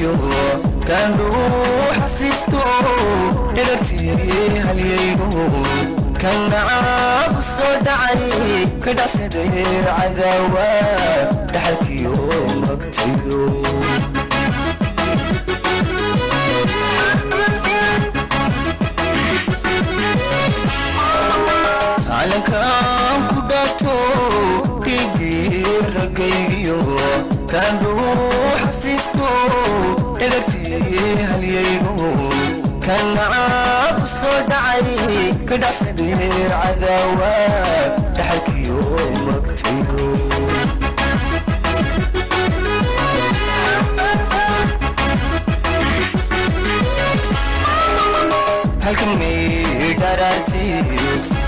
Raggaygiyo kaan dhuuxa siisto, dhegagtii halyaygo kan nacaabu soo dhacay, ka dhacsaday cadaawa, dhaxalkiyo magtaydo. Calankaan ku dhaato, dhiiggii raggaygiyo kaan dhuuxa siisto, dhegagtii halyaygo kan nacaabu soo dhacay, ka dhacsaday cadaawa, dhaxalkiyo magtaydo. Halkan may dharaarti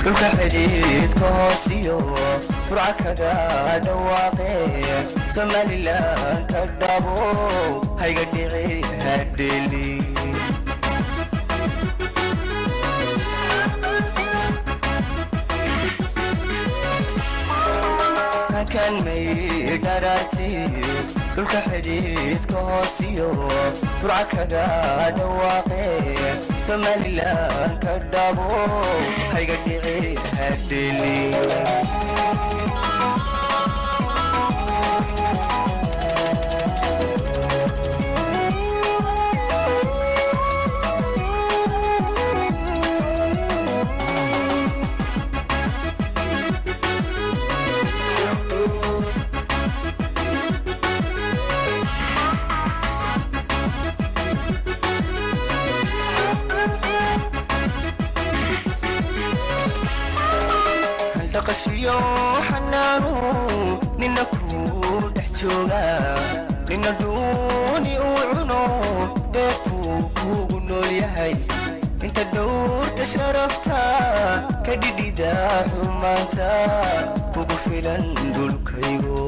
dhulka xidhiidka hoosiyo, Burca kaga dhawaaqe, Somalilan ka dhabo, hayga dhici hadheli. Halkan may dharaarti dhulka xidhiidka hoosiyo, Burca kaga dhawaaqe, Somalilan ka dhabo, hayga dhici hadheli. Dhaqashiyo xanaanu nina ku dhex jooga, nina dhuuni uu cuno, dheefkuu kuugu nool yahay. Inta dhowrta sharafta, ka dhidhida xumaanta, kugu filan dhulkaygo.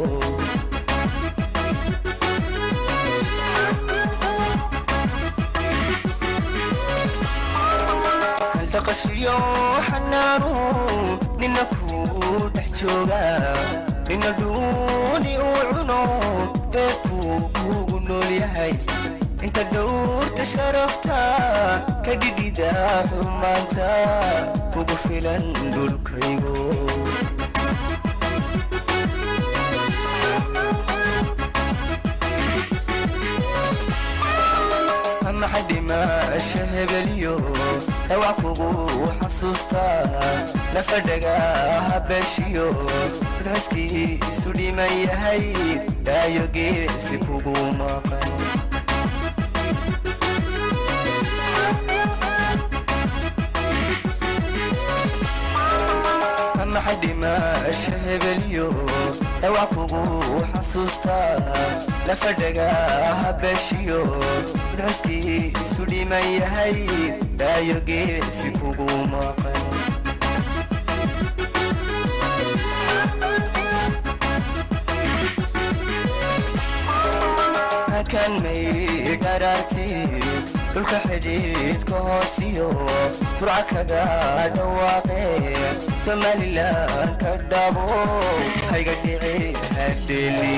Dhaqashiyo xanaanu nina ku dhex jooga, nina dhuuni uu cuno, dheefkuu kuugu nool yahay. Inta dhowrta sharafta, ka dhidhida xumaanta, kugu filan dhulkaygo. Maxay dhimasha hebeliyo dhawac kugu xasuusta, nafadhaga habeeshiyo dadxiskii isu dhiman yahay, dhaayo geesi kugu maqan. Maxay dhimasha hebeliyo dhawac kugu xasuusta, nafadhaga habeeshiyo dadxiskii isu dhiman yahay, dhaayo geesi kugu maqan. Halkan may dharaarti dhulka xidhiidka hoosiyo, Burca kaga dhawaaqe, Somalilan ka dhabo, hayga dhici hadheli.